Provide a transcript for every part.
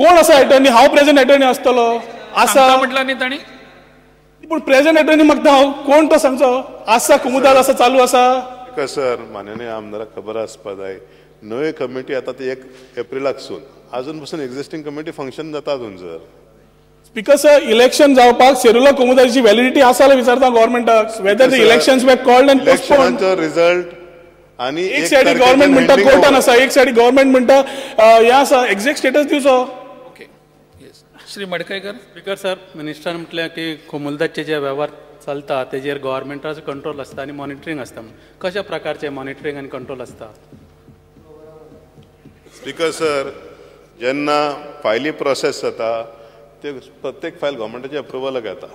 कोण आसा एटर्नी? हांव प्रेझेंट एटर्नी आसतलो आसा म्हटलं न्ही तांणी, पूण प्रेझेंट एटर्नी मागता हांव, कोण तो सांगचो? आसा कोमुदाद आसा, चालू आसा. सर, माननीय आमदाराक खबर आसपा जाय, नव्यो कमिटी आतां ती 1 एप्रिलाक सून आजून पसून एक्झिस्टींग कमिटी फंक्शन जाता अजून sir. स्पीकर सर, इलेक्शन जावपाक सेरुला कोमुदाची व्हॅलिडिटी आसा जाल्यार विचारता गव्हर्मेंटाक, whether the elections were called and postponed. इलेक्शनाचो result आनी एक सायडी गव्हर्मेंट म्हणटा कोर्टान आसा, एक सायडी गव्हर्मेंट म्हणटा हें आसा, एक्झॅक्ट स्टेटस दिवचो. Okay, yes. Shri Madkaikar. Speaker sir, मिनिस्टरान म्हटलें की कोमुलदाचे जे वेव्हार चलता तेजेर गव्हर्मेंटाचो कंट्रोल आसता आनी मॉनिटरींग आसता. कशा प्रकारचें मॉनिटरींग आनी कंट्रोल आसता? स्पीकर सर, जेन्ना फायली प्रोसेस जाता ते प्रत्येक फायल गव्हर्मेंटाच्या अप्रुवलाक येता.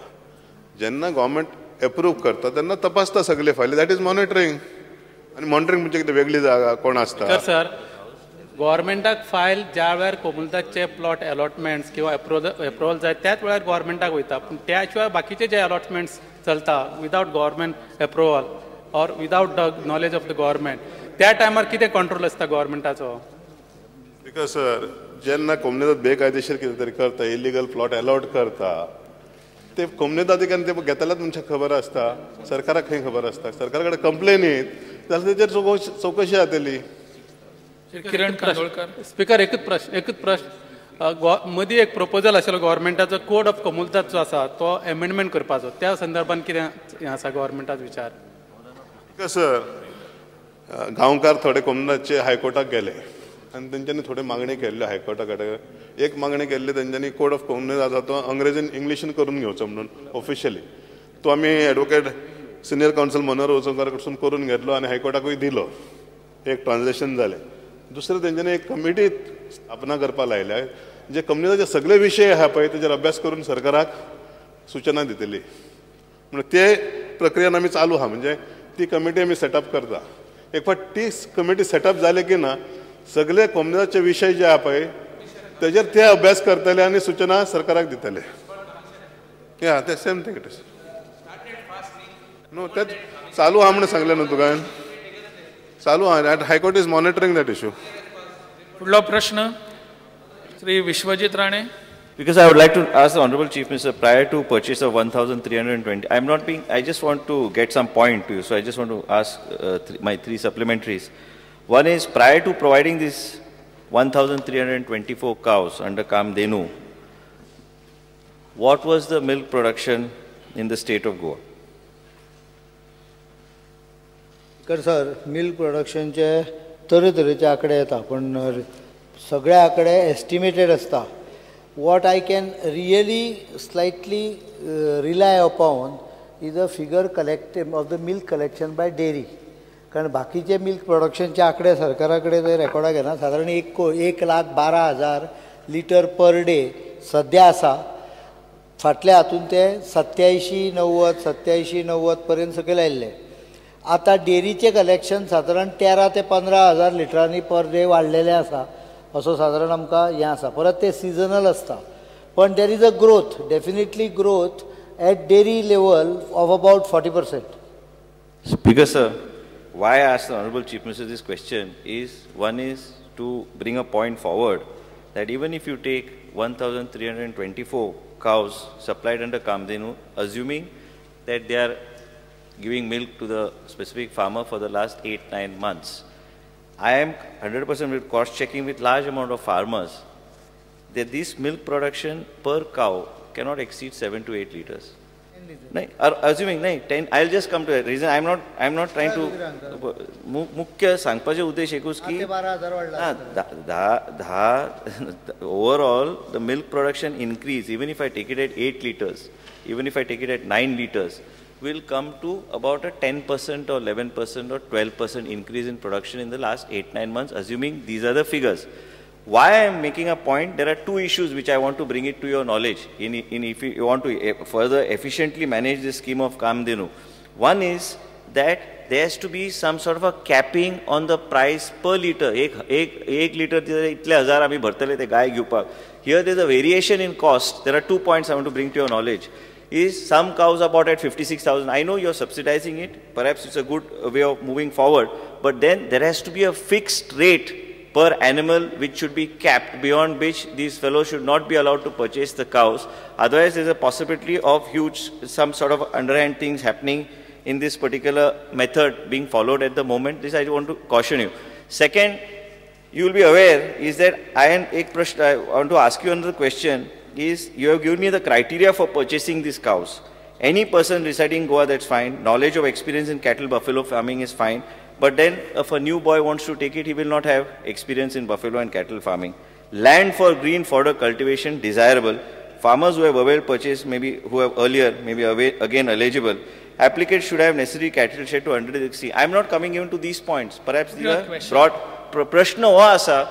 जेन्ना गव्हर्मेंट एप्रूव करता तेन्ना तपासता सगळे फायली, that is monitoring. आनी मॉनिटरींग म्हणजे कितें वेगळी जागा कोण आसता? स्पीकर सर, गव्हर्मेंटाक फायल ज्या वेळार कोमुलदाचे प्लॉट अलॉटमेंट्स किंवा एप्रुवल जाय त्याच वेळार गव्हर्मेंटाक वयता, पूण त्या शिवाय बाकीचे जे अलॉटमेंट्स चलता without government approval or without the knowledge of the government, त्या टायमार कितें कंट्रोल आसता गव्हर्मेंटाचो? स्पीकर सर, जेन्ना कोमुनिदाद बेकायदेशीर कितें तरी करता, इलिगल प्लॉट अलॉट करता, ते कोमुनिदादीक ते घेतल्यात मनशाक खबर आसता, सरकाराक खंय खबर आसता? सरकारा कडेन कंप्लेन येत जाल्यार तेजेर चवकशी जातली. किरण कांदोळकर. स्पीकर, एकूच प्रश्न. मदीं एक प्रपोजल आशिल्लो गव्हर्मेंटाचो कोड ऑफ कोमुलदाद जो आसा तो एमेंडमेंट करपाचो, त्या संदर्भान कितें हें आसा गव्हर्मेंटाचो विचार? सर, गांवकार थोडे कोमुनिदादचे हायकोर्टाक गेले आनी तेंच्यांनी थोड्यो मागणी केल्ल्यो हायकोर्टा कडेन. एक मागणी केल्ली तेंच्यांनी कोड ऑफ कोमुनिदाद आसा तो अंग्रेजीन इंग्लिशीन करून घेवचो म्हणून ऑफिशियली. तो आमी एडवोकेट सिनियर कावन्सिल मनोहर वचोंकार कडसून करून घेतलो आनी हायकोर्टाकूय दिलो, एक ट्रान्सलेशन जालें. दुसरें तेंच्यांनी एक कमिटी स्थापना करपाक लायल्या जे कोमुनिदादचे सगळे विशय आहा पळय तेजेर अभ्यास करून सरकाराक सुचना दितली म्हणून ते प्रक्रियेन आमी चालू आहा. म्हणजे ती कमिटी आमी सेटअप करता. एक फावट ती कमिटी सेटअप जाली की ना सगळे कोमुनिदादचे विशय जे आहा पळय तेजेर ते अभ्यास करतले आनी सुचना सरकाराक दितले. या ते same thing it is न्हू, तेच चालू आहा म्हणून सांगलें न्हू तुका, चालू आहा. High court is monitoring that issue. फुडलो प्रश्न Shri Vishwajit Rane. Because I would like to ask the Honorable Chief Minister, prior to purchase of 1,320, I'm not being, I just want to get some point to you, so I just want to ask my three supplementaries. One is, prior to providing this 1,324 cows under Kamdhenu, what was the milk production in the state of Goa? Sir, milk प्रोडक्शनचे तरेतरेचे आंकडे येता, पण सगळे आंकडे estimated आसता. What I can really slightly rely upon is a figure collected of the milk collection by dairy. कारण बाकीचे milk प्रोडक्शनचे आंकडे सरकारा कडेन ते रेकॉर्डाक येना. सादारण 1,12,000 लिटर पर डे सद्या आसा. फाटल्या हातून ते 87.90 87.90 पर्यंत सकयल आयिल्ले. आतां डेरीचें कलेक्शन सादारण 13 ते 15 हजार लिटरांनी पर डे वाडलेलें आसा, असो सादारण आमकां हें आसा. परत ते सिजनल आसता, पण there is a growth, definitely growth at dairy level of about 40%. Speaker sir, why I asked the Honorable Chief Minister this question is, one is to bring a point forward that even if you take 1,324 cows supplied under Kamdhenu, assuming that they are giving milk to the specific farmer for the last 8-9 months, I am 100% with cross-checking with large amount of farmers that this milk production per cow cannot exceed 7 to 8 liters. Assuming, 10, I'll just come to that reason. I'm not trying to. मुख्य सांगपाचे उद्देश एकूच की overall the milk production increase, even if I take it at 8 liters, even if I take it at 9 liters, will come to about a 10% or 11% or 12% increase in production in the last 8-9 months, assuming these are the figures. Why I am making a point, there are two issues which I want to bring it to your knowledge in if you want to further efficiently manage this scheme of Kamdhenu. One is that there has to be some sort of a capping on the price per liter. एक liter इतले हजार आमी भरतले ते गाय घेवपाक. Here there is a variation in cost. There are 2 points I want to bring to your knowledge. Is some cows are bought at 56,000. I know you're subsidizing it. Perhaps it's a good way of moving forward. But then there has to be a fixed rate per animal which should be capped, beyond which these fellows should not be allowed to purchase the cows. Otherwise, there is a possibility of huge, some sort of underhand things happening in this particular method being followed at the moment. This I want to caution you. Second, you will be aware is that I want to ask you another question is, you have given me the criteria for purchasing these cows. Any person residing in Goa, that's fine. Knowledge of experience in cattle, buffalo farming is fine. But then if a new boy wants to take it, he will not have experience in buffalo and cattle farming. Land for green fodder cultivation desirable. Farmers who have availed purchase, maybe who have earlier, maybe again eligible. Applicants should have necessary cattle shed to 160. I am not coming even to these points. Perhaps these are broad. प्रश्न हो आसा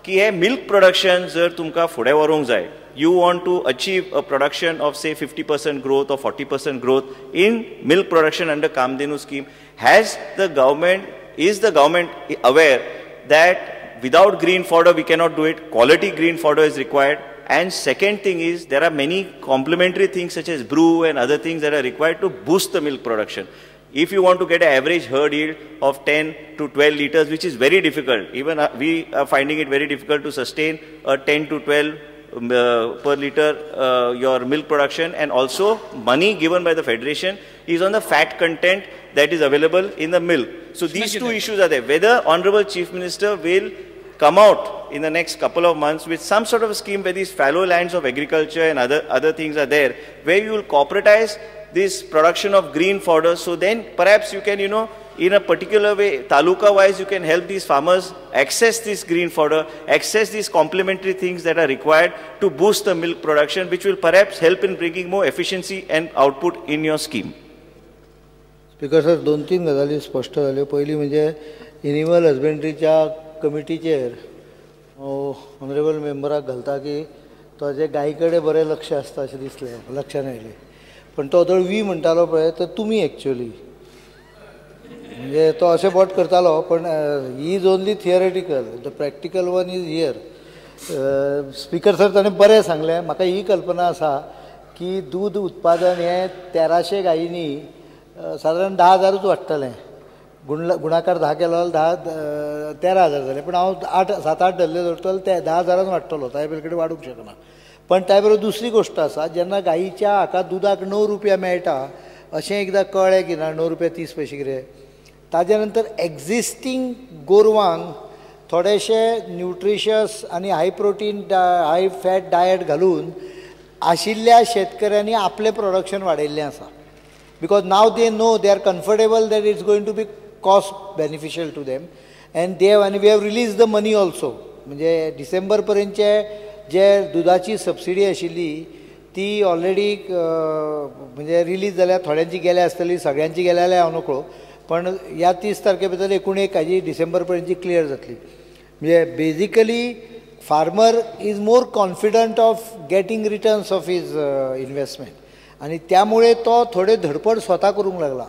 की हे milk production जर तुमकां फुडें व्हरूंक जाय, you want to achieve a production of say 50% growth or 40% growth in milk production under Kamdhenu scheme. Has the government, is the government aware that without green fodder we cannot do it? Quality green fodder is required. And second thing is, there are many complementary things such as brew and other things that are required to boost the milk production. If you want to get an average herd yield of 10 to 12 liters, which is very difficult, even we are finding it very difficult to sustain a 10 to 12 per liter your milk production, and also money given by the federation is on the fat content that is available in the milk. So these two issues are there. Whether Honorable Chief Minister will come out in the next couple of months with some sort of a scheme where these fallow lands of agriculture and other things are there, where you will corporatize this production of green fodder, so then perhaps you can, you know, in a particular way, taluka wise, you can help these farmers access this green fodder, access these complementary things that are required to boost the milk production, which will perhaps help in bringing more efficiency and output in your scheme. Speaker sir, दोन तीन गजाली स्पष्ट जाल्यो. पयली म्हणजे animal हजबंड्रीच्या कमिटीचेर honourable मेंबराक घालता की ताजे गायी कडेन बरें लक्ष आसता अशें दिसलें, लक्षान आयलें. पण तो जर वी म्हणटालो पळय तर तुमी एक्चुअली म्हणजे तो अशें बोट करतालो, पण he is only theoretical, the practical one is here. Speaker sir, ताणें बरें सांगलें. म्हाका ही कल्पना आसा की दूद उत्पादन हें 1300 गायींनी सादारण 10,000ूच वाडटलें. गुणाकार 10 केलो जाल्यार 13,000 जालें, पूण हांव 7-8 धरले दवरतलो ते 10,000 वाडटलो, ताजे पलकडे वाडूंक शकना. पण त्या बरोबर दुसरी गोष्ट आसा, जेन्ना गायीच्या हाका दुदाक 9 रुपया मेळटा अशें एकदां कळ्ळें की ना, 9 रुपया 30 पयशे कितें, ताजे नंतर एक्झिस्टींग गोरवांक थोडेशे न्युट्रिशियस आनी high protein high fat diet घालून आशिल्ल्या शेतकऱ्यांनी आपलें प्रोडक्शन वाडयल्लें आसा. Because now they know, they are comfortable that it's going to be cost beneficial to them, and they have, and we have release the money also. म्हणजे डिसेंबर पर्यंतचे जे दुदाची subsidy आशिल्ली ती ऑलरेडी म्हणजे रिलीज जाल्या, थोड्यांची गेल्या आसतली, सगळ्यांची गेल्या जाल्यार हांव नकळो, पण ह्या 30 तारखे भितर एकूण एक हाजी डिसेंबर पर्यंतची क्लियर जातली. म्हणजे basically farmer is more confident of getting returns of his investment, आनी त्यामुळे तो थोडे धडपड स्वता करूंक लागला.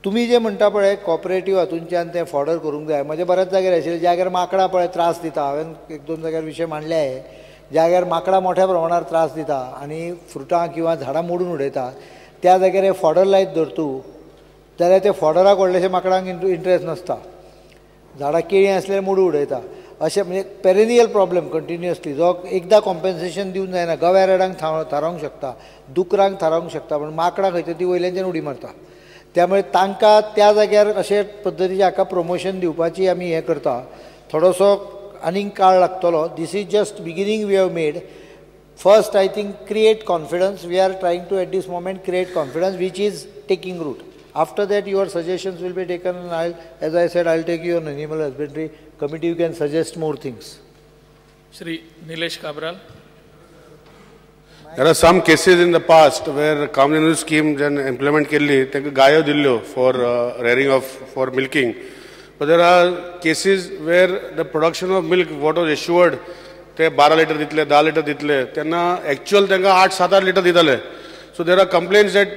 तुमी जे म्हणटा पळय कॉपरेटीव हातूंच्यान तें फॉर्डर करूंक जाय, म्हजे बऱ्याच जाग्यार आशिल्ले ज्या जाग्यार माकडां पळय त्रास दिता, हांवें 1-2 जाग्यार विशय मांडले आहे, ज्या जाग्यार माकडां मोठ्या प्रमाणार त्रास दिता आनी फ्रुटां किंवा झाडां मोडून उडयता त्या जाग्यार हे फॉर्डर लायत धरतू जाल्यार ते फॉर्डराक व्हडलेशे माकडांक इंट्रस्ट नासता, झाडां केळीं आसल्यार मोडून उडयता. अशें म्हणजे पेरेनियल प्रॉब्लम कंटिन्युअसली, जो एकदां कॉम्पेन्सेशन दिवन जायना. गव्या रेड्यांक थारावंक शकता, दुकरांक थारावंक शकता, पूण माकडां खंय ती वयल्यानच्यान उडी मारता. त्यामुळे तांकां त्या जाग्यार अशे पद्दतीचें हाका प्रमोशन दिवपाची आमी हें करता. थोडोसो आनीक काळ लागतलो. This is just beginning we have made. First I think create confidence. We are trying to at this moment create confidence which is taking root. After that your suggestions will be taken, and I, as I said, I will take you on animal husbandry committee, you can suggest more things. Shri Nilesh Cabral. There are some cases in the past where Kamdhenu scheme जेन्ना implement केल्ली तांकां गायो दिल्ल्यो for rearing of for milking, but there are cases where the production of milk what was assured ते 12 litre दितले, 10 litre दितले, तेन्ना actual तांकां 8-7-8 लिटर दिताले. So there are complaints that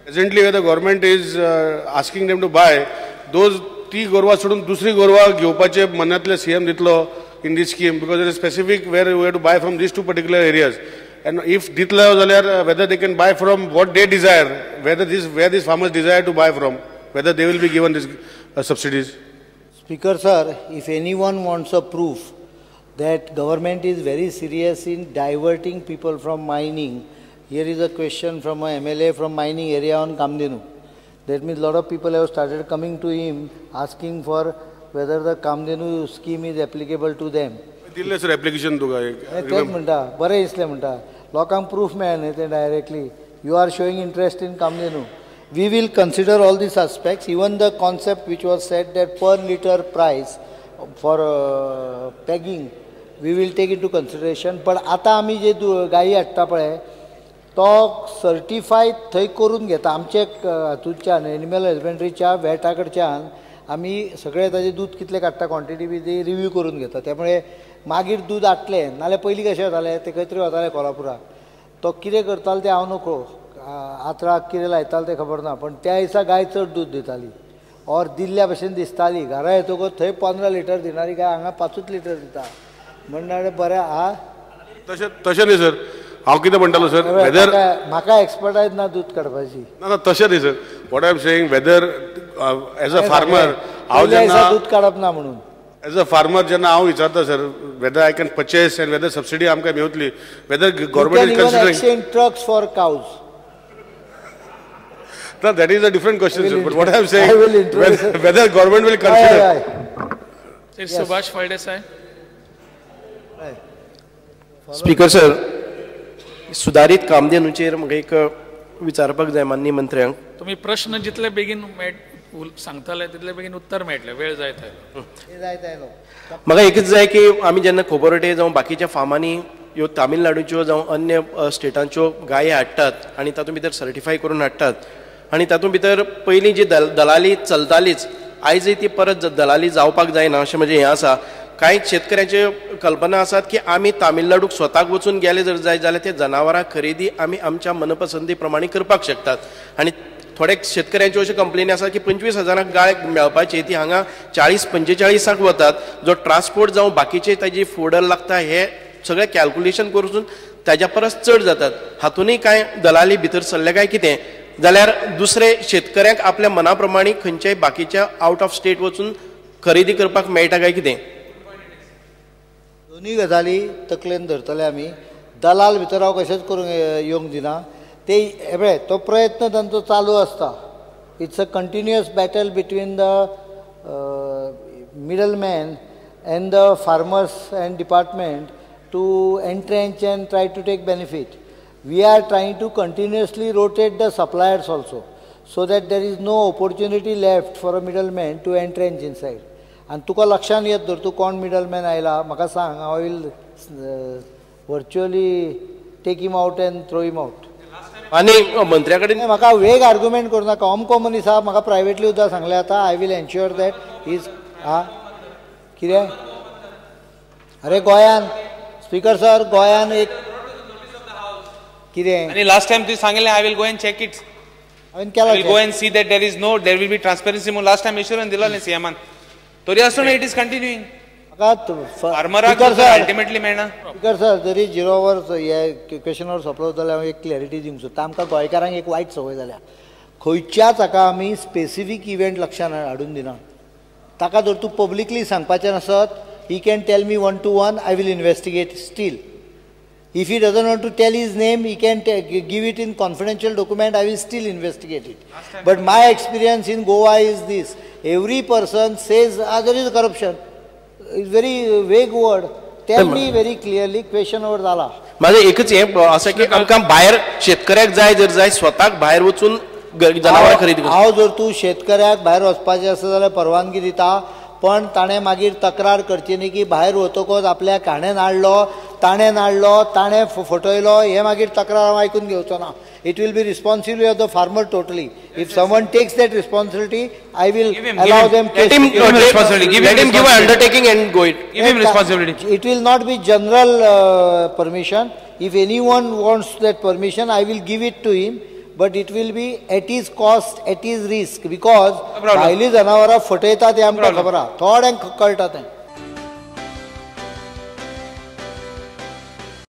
presently where the government is asking them to buy those, ती गोरवां सोडून दुसरी गोरवां घेवपाचे मनांतले सीएम दितलो in this scheme, because there is specific where you have to buy from these two particular areas. And if दितलो जाल्यार whether they can buy from what they desire, whether this where these farmers desire to buy from, whether they will be given these subsidies. Speaker sir, if anyone wants a proof that government is very serious in diverting people from mining, here is a question from a MLA from mining area on Kamdhenu. That means a lot of people have started coming to him asking for whether the Kamdhenu scheme is applicable to them. दिल्लें sir application तुका. तेच म्हणटा, बरें दिसलें म्हणटा, लोकांक proof मेळ्ळें न्ही तें directly. You are showing interest in Kamdhenu. We will consider all these aspects, even the concept which was said that per litre price for pegging, we will take into consideration. पण आतां आमी जे गायी हाडटा पळय तो सर्टिफाय थंय करून घेता. आमचे हातूंतल्यान एनिमल हजबंड्रीच्या वेटा कडच्यान आमी सगळे ताजें दूद कितलें काडटा क्वॉन्टिटी बी ती रिव्यू करून घेता. त्यामुळे मागीर दूद आटलें नाल्यार पयलीं कशें वतालें तें खंय तरी वतालें कोल्हापुराक, तो कितें करतालो तें हांव नकळो, आत्राक कितें लायतालो तें खबर ना, पण त्या दिसा गाय चड दूद दिताली और दिल्ल्या भशेन दिसताली. घरा येतकच थंय 15 लिटर दिणारी गाय हांगा 5 लिटर दिता म्हणल्यार बरें. आ तशें तशें न्ही सर, हांव कितें म्हणटालो सर, वेदर म्हाका एक्सपर्टायज ना दूद काडपाची. ना ना तशें न्ही sir, what I am saying whether as a farmer हांव जेन्ना दूद काडप ना म्हणून एज अ फार्मर जेन्ना हांव विचारता sir whether I can purchase and whether subsidy आमकां मेवतली, whether government is considering exchange trucks for cows. No, that is a different question, sir. But what I am saying, whether government will consider. Sir Subhash Phaldesai. Speaker sir, सुदारीत कामधेनूचेर म्हाका एक विचारपाक जाय माननीय मंत्र्यांक. तुमी प्रश्न जितले बेगीन सांगताले तितले बेगीन उत्तर मेळटलें, वेळ जायत आयलो. म्हाका एकच जाय की आमी जेन्ना खोबरोटे जावं बाकीच्या फार्मांनी ह्यो तामिळनाडूच्यो जावं अन्य स्टेटांच्यो गायी हाडटात आनी तातूंत भितर सर्टिफाय करून हाडटात आनी तातूंत भितर पयलीं जी दलाली चलतालीच आयजय ती परत दलाली जावपाक जायना अशें म्हजें हें आसा. कांय शेतकऱ्यांच्यो कल्पना आसात की आमी तामिळनाडूक स्वताक वचून गेले जर जाय जाल्यार ते जनावरां खरेदी आमी आमच्या मनपसंदी प्रमाणे करपाक शकतात. आनी थोडे शेतकऱ्यांच्यो अश्यो कंप्लेनी आसात की 25,000 गाय मेळपाची ती हांगा 40-45 वतात, जो ट्रान्सपोर्ट जावं बाकीचे ताजी फोडर लागता हे सगळें कॅल्कुलेशन करून ताज्या परस चड जातात. हातूनय कांय दलाली भितर सरले काय कितें जाल्यार दुसरे शेतकऱ्यांक आपल्या मना प्रमाणे खंयच्याय बाकीच्या आवट ऑफ स्टेट वचून खरेदी करपाक मेळटा काय कितें. दोनूय गजाली तकलेन धरतले आमी. दलाल भितर हांव कशेंच करूंक येवंक दिना. ते हे पळय तो प्रयत्न तांचो चालू आसता. It's a continuous battle between the middle man and the farmers and department to entrench and try to take benefit. We are trying to continuously rotate the suppliers also so that there is no opportunity left for a middleman to entrench inside. आनी तुका लक्षान येत धर तूं कोण middleman आयला म्हाका सांग, I will virtually take him out and throw him out. आनी मंत्र्या कडेन म्हाका वेग आर्ग्युमेंट करूं नाका. अमको मनीस आहा म्हाका प्रायवेटली सुद्दां सांगलें आतां I will ensure that is आ कितें. अरे गोंयान स्पीकर सर गोंयान एक कितें आनी लास्ट टायम तुवें सांगिल्लें I will go and check it, हांवें केला. I will go and see that there is no there will be transparency म्हणून लास्ट टायम एश्योरन्स दिलोलें सीएमान, तरी आसून it is continuing. फार्मराक अल्टिमेटली मेळना. स्पीकर सर जरी झिरो our हे क्वेश्चन our सोंपलो जाल्यार हांव एक क्लॅरिटी दिवंक सोदता. आमकां गोंयकारांक एक वायट संवय जाल्या, खंयच्याच हाका आमी स्पेसिफीक इव्हेंट लक्षान हाडून दिना. ताका जर तूं पब्लिकली सांगपाचें नासत he can tell me 1 to 1, I will investigate still. If he doesn't want to tell his name, he can give it in confidential document, I will still investigate it. But my experience in Goa is this, every person says, ah, there is corruption. It's very vague word. Tell me very clearly, question over जाला. माझे एकच हे आसा की आमकां भायर शेतकऱ्याक जाय जर जाय स्वताक भायर वचून जनावरां खरेदी करपाक. हांव जर तूं शेतकऱ्याक भायर वचपाचें आसा जाल्यार परवानगी दिता, पण ताणें मागीर तक्रार करची न्ही की भायर वतकच आपल्याक हाणें हाडलो, ताणें हाडलो, ताणें फटयलो, हें मागीर तक्रार हांव आयकून घेवचो ना. It will be responsibility of the farmer totally. If someone takes that responsibility, I will allow them. Let him give an undertaking and go it. Give him responsibility. It will not be general permission. If anyone wants that permission, I will give it to him. But it will be at his cost, at his risk, because भायली जनावरां फटयतात हें आमकां खबर आहा, थोड्यांक कळटा तें.